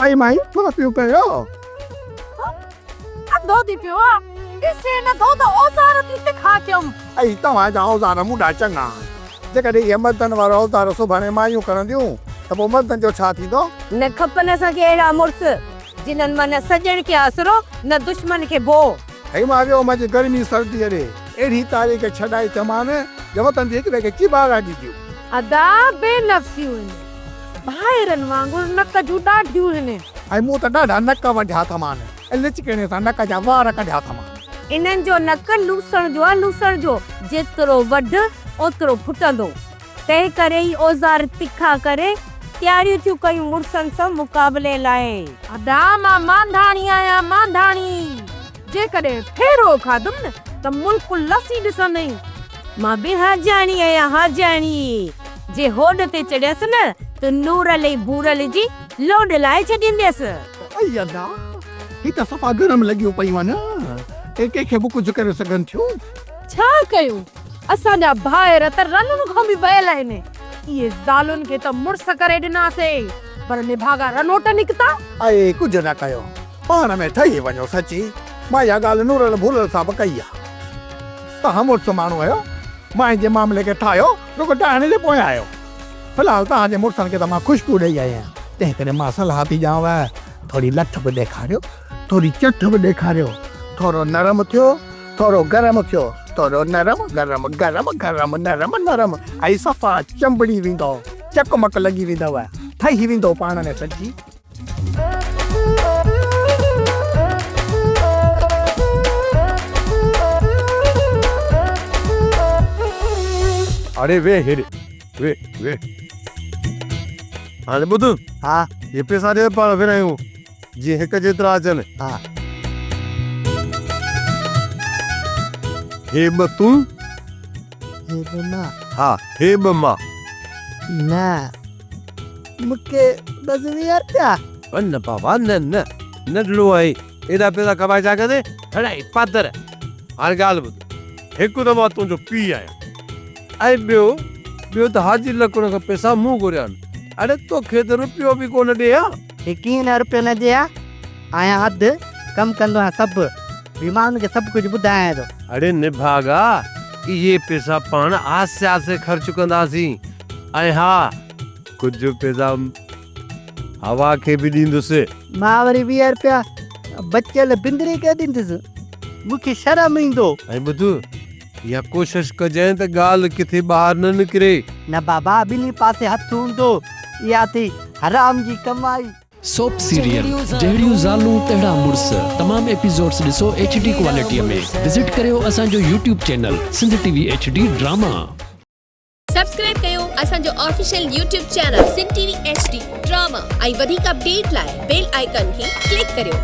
ائي مائي ٿورا پيو ڪيو. انڌو ٿي پيو آ. ڏسين نه ٿو ته اوزار ٿي تکا ڪيم. ائي توهان جا اوزار مون ڏانهن چڱا آهن. جيڪڏهن اهي مردن وارا اوزار سڀاڻي مايون کڻنديون ته پوء مردن جو ڇا ٿيندو؟ نه کپن اسان کي اهڙا مڙس، جنھن مان نه سڄڻ کي آسرو، نه دشمن کي ڀو. هي مان ويو منجهه گرمي سرديء ڏي، اهڙي تاريخ ڇڏائي ٿمان، جو وطن جي هڪ ٻئي کي چيڀاڙا ڏينديون. ادا بي نفسيون هن، ڀائرن وانگر نڪ جون ڏاڍيون هن. ۽ مون ته ڏاڍا نڪ وڍيا ٿمان، ۽ لچڪڻي سان نڪ جا وار ڪڍيا ٿمان. انهن جو نڪ لوسڻ جو آ لوسڻ جو، جيترو وڍ اوترو ڦٽندو. تنهن ڪري ئي اوزار تکا ڪري تياريون ٿيون ڪيون مڙسن سان مقابلي لاء. ادا مان مانڌاڻي آهيان مانڌاڻي، جيڪڏهن ڦيرو کاڌم نه ته ملڪ لسي ڏسندئين. مان به حاجياڻي آهيان حاجياڻي، جي هوڏ تي چڙهيس نه ته نورل ۽ ڀورل جي لوڏ لاهي ڇڏينديس. اي ادا، هي ته صفا گرم لڳيون پيون آهن، اهي ڪنهن کي به ڪجهه ڪري سگهن ٿيون. ڇا ڪيون، اسان جا ڀائر ته رنن کان به ويل آهن. اهي زالن کي ته مڙس ڪري ڏناسين، پر نڀاڳا رنوٽ نڪتا. اي ڪجهه نه ڪيو، پاڻ ۾ ٺهي وڃو. سچي مان اها ڳالهه نورل ڀورل سان به ڪئي آهي. توهان مڙس ماڻهو آهيو، ماين جي معاملي کي ٺاهيو، رڳو ڊاهڻ جي پويان آهيو. في الحال توهان جي مڙسن کي ته مان خوشبو ڏئي آئي آهيان، تنهن ڪري مان صلاح ٿي ڏيانو، ٿوري لٺ به ڏيکاريو، ٿوري چٺ به ڏيکاريو، ٿورو نرم ٿيو، ٿورو گرم ٿيو، ٿورو نرم گرم گرم گرم نرم نرم ۽ صفا چنبڙي ويندؤ، چقمق لڳي ويندؤ، ٺهي ويندؤ پاڻ ۾ سچي. اڙي ويهه هيڏي ويهه ويهه. هاڻي ٻڌ. ها. هي پئسا ڏي پاڻ ورهايون. جيئن هڪ جيترا اچن. ها. هي ٻه تون. هي ٻه مان. ها، هي ٻه مان. نه، مون کي بس 20 رپيا. نه بابا نه نه، ننڍڙو آهين، ايڏا پئسا ڪمائي ڇا ڪندين؟ هڻائي پادر. هاڻي ڳالهه ٻڌ، هڪ ته مان تنهنجو پيء آهيان ۽ ٻيو، ٻيو ته حاجي لڪڻ کان پئسا مون گهريا آهن. اڙي توکي ته رپيو به ڪونه ڏي ها. هي ڪيئن نه رپيو نه ڏي ها. آهيان اڌ، ڪم ڪندو آهيان سڀ. به مان ان کي سڀ ڪجهه ٻڌايان ٿو. اڙي نڀاڳا، اهي پئسا پاڻ آهستي آهستي خرچ ڪنداسين ۽ ها ڪجهه پئسا هوا کي به ڏيندس. مان وري 20 رپيا بچيل بندري کي ڏيندس. مون کي شرم ايندو. ۽ ٻڌ، اها ڪوشش ڪجانء ته ڳالهه ڪٿي ٻاهر نه نڪري. نه بابا، ٻنهي پاسي هٿ هوندو. اها ٿي حرام جي ڪمائي. سوپ سيريل جهڙيون زالون تهڙا مڙس تمام ايپيسوڊس ڏسو ايڇ ڊي ڪوالٽي ۾ وزٽ ڪريو اسان جو YouTube channel Sindh T V H D drama. Subscribe ڪيو اسان جو official YouTube channel Sindh T V H D drama ۽ وڌيڪ اپڊيٽ لاء بيل آئيڪان کي ڪلڪ ڪريو.